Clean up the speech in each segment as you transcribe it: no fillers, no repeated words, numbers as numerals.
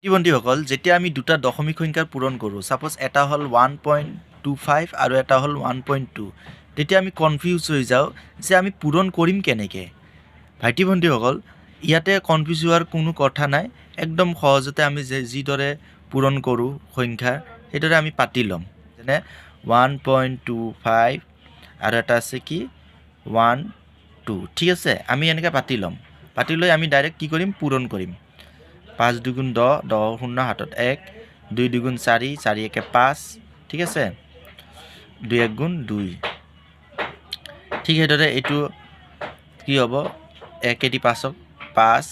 ভাইটি-ভণ্টিসকল, যেতিয়া আমি দুটা দশমিক সংখ্যাৰ পূৰণ কৰোঁ, ছাপ'জ এটা হ'ল 1.25 আৰু এটা হ'ল 1.2, তেতিয়া আমি কনফিউজ হৈ যাওঁ যে আমি পূৰণ কৰিম কেনেকৈ। ভাইটি-ভণ্টিসকল, ইয়াতে কনফিউজ হোৱাৰ কোনো কথা নাই। একদম সহজতে আমি যে যিদৰে পূৰণ কৰোঁ সংখ্যা, সেইদৰে আমি পাতি ল'ম। যেনে 1.25 আৰু এটা আছে কি 1 2। ঠিক আছে, আমি এনেকৈ পাতি ল'ম। পাতি লৈ আমি ডাইৰেক্ট কি কৰিম? পূৰণ কৰিম। পাঁচ দুগুণ 10, 10 শূন্য, হাতত এক। দুই দুগুণ চাৰি, চাৰি একে পাঁচ। ঠিক আছে, দুই এক গুণ দুই। ঠিক সেইদৰে এইটো কি হ'ব? একেদি পাঁচক পাঁচ,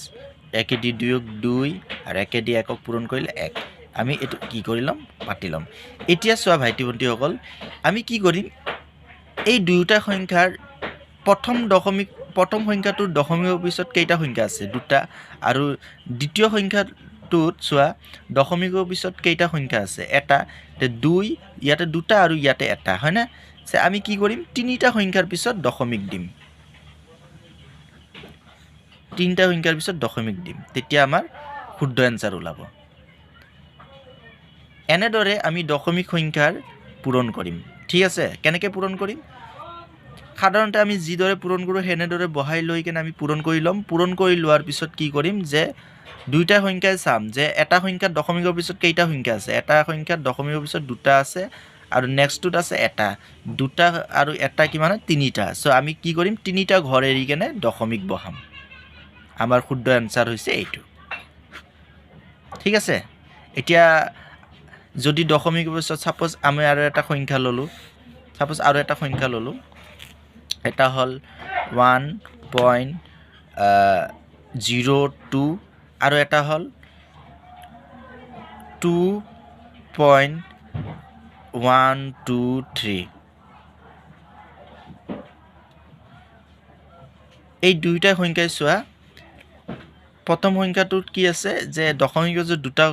একেদি দুয়ক দুই আৰু একেদি একক পূৰণ কৰিলে এক। আমি এইটো কি কৰি ল'ম? পাতি ল'ম। এতিয়া চোৱা ভাইটি ভণ্টিসকল, আমি কি কৰিম? এই দুয়োটা সংখ্যাৰ প্ৰথম দশমিক, প্ৰথম সংখ্যাটোৰ দশমিকৰ পিছত কেইটা সংখ্যা আছে? দুটা। আৰু দ্বিতীয় সংখ্যাটোত চোৱা, দশমিকৰ পিছত কেইটা সংখ্যা আছে? এটা। তে দুই, ইয়াতে দুটা আৰু ইয়াতে এটা, হয়নে? যে আমি কি কৰিম? তিনিটা সংখ্যাৰ পিছত দশমিক দিম। তিনিটা সংখ্যাৰ পিছত দশমিক দিম, তেতিয়া আমাৰ শুদ্ধ এনচাৰ ওলাব। এনেদৰে আমি দশমিক সংখ্যাৰ পূৰণ কৰিম। ঠিক আছে, কেনেকৈ পূৰণ কৰিম? সাধাৰণতে আমি যিদৰে পূৰণ কৰোঁ, সেনেদৰে বহাই লৈ কেনে আমি পূৰণ কৰি ল'ম। পূৰণ কৰি লোৱাৰ পিছত কি কৰিম যে দুইটা সংখ্যাই চাম যে এটা সংখ্যাত দশমিকৰ পিছত কেইটা সংখ্যা আছে। এটা সংখ্যাত দশমিকৰ পিছত দুটা আছে আৰু নেক্সটটোত আছে এটা। দুটা আৰু এটা কিমান হয়? তিনিটা। চ' আমি কি কৰিম? তিনিটা ঘৰ এৰি কেনে দশমিক বহাম। আমাৰ শুদ্ধ এনচাৰ হৈছে এইটো। ঠিক আছে, এতিয়া যদি দশমিকৰ পিছত ছাপ'জ আমি আৰু এটা সংখ্যা ল'লোঁ, ছাপ'জ আৰু এটা সংখ্যা ল'লোঁ, এটা হ'ল 1.02 আৰু এটা হ'ল 2.123। এই দুয়োটা সংখ্যাই চোৱা, প্ৰথম সংখ্যাটোত কি আছে যে দশমিকৰ পিছত দুটা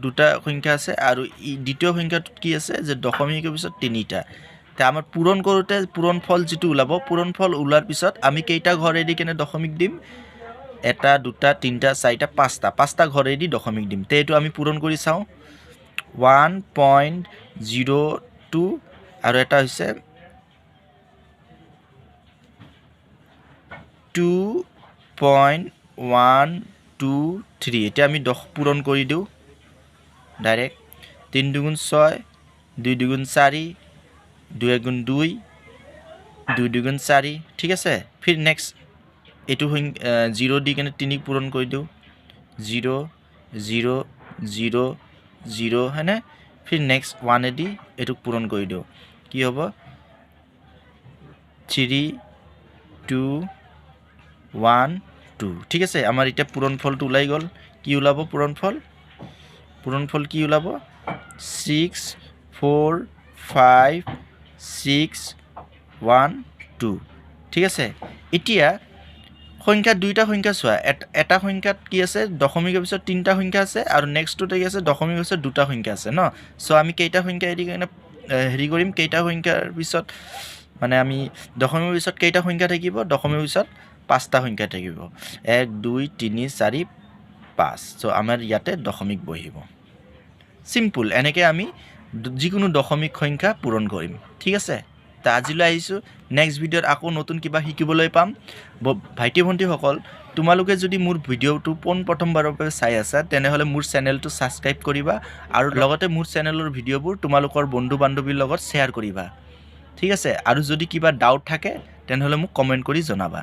দুটা সংখ্যা আছে আৰু দ্বিতীয় সংখ্যাটোত কি আছে যে দশমিকৰ পিছত তিনিটা। তে আমাৰ পূৰণ কৰোঁতে পূৰণফল যিটো ওলাব, পূৰণফল ওলোৱাৰ পিছত আমি কেইটা ঘৰেদি কেনে দশমিক দিম? এটা, দুটা, তিনিটা, চাৰিটা, পাঁচটা। পাঁচটা ঘৰেদি দশমিক দিম। তে এইটো আমি পূৰণ কৰি চাওঁ। 1.02 আৰু এটা হৈছে 2.123। এতিয়া আমি 10 পূৰণ কৰি দিওঁ ডাইৰেক্ট। তিনি দুগুণ ছয়, দুই দুগুণ চাৰি, দুই এগুণ দুই, দুই দুগুণ চাৰি। ঠিক আছে, ফিৰ নেক্সট এইটো সংখ্যা জিৰ' দি কেনে তিনি পূৰণ কৰি দিওঁ। জিৰ' জিৰ' জিৰ' জিৰ', হয়নে? ফিৰ নেক্সট ওৱানেদি এইটোক পূৰণ কৰি দিওঁ। কি হ'ব? 3 2 1 2। ঠিক আছে, আমাৰ এতিয়া পূৰণফলটো ওলাই গ'ল। কি ওলাব পূৰণফল? পূৰণফল কি ওলাব? 6 4 5 6 1 2। ঠিক আছে, এতিয়া সংখ্যা দুইটা সংখ্যা চোৱা। এটা সংখ্যাত কি আছে? দশমিকৰ পিছত তিনিটা সংখ্যা আছে আৰু নেক্সটটোত কি আছে? দশমিকৰ পিছত দুটা সংখ্যা আছে ন। চ' আমি কেইটা সংখ্যা এৰি কেনে হেৰি কৰিম? কেইটা সংখ্যাৰ পিছত, মানে আমি দশমিকৰ পিছত কেইটা সংখ্যা থাকিব? দশমিকৰ পিছত পাঁচটা সংখ্যা থাকিব। এক, দুই, তিনি, চাৰি, পাঁচ। চ' আমাৰ ইয়াতে দশমিক বহিব। চিম্পুল। এনেকৈ আমি যিকোনো দশমিক সংখ্যা পূৰণ কৰিম। ঠিক আছে, তা আজিলৈ আহিছোঁ। নেক্সট ভিডিঅ'ত আকৌ নতুন কিবা শিকিবলৈ পাম। ভাইটি ভণ্টিসকল, তোমালোকে যদি মোৰ ভিডিঅ'টো পোনপ্ৰথমবাৰৰ বাবে চাই আছা, তেনেহ'লে মোৰ চেনেলটো ছাবস্ক্ৰাইব কৰিবা আৰু লগতে মোৰ চেনেলৰ ভিডিঅ'বোৰ তোমালোকৰ বন্ধু বান্ধৱীৰ লগত শ্বেয়াৰ কৰিবা। ঠিক আছে, আৰু যদি কিবা ডাউট থাকে, তেনেহ'লে মোক কমেণ্ট কৰি জনাবা।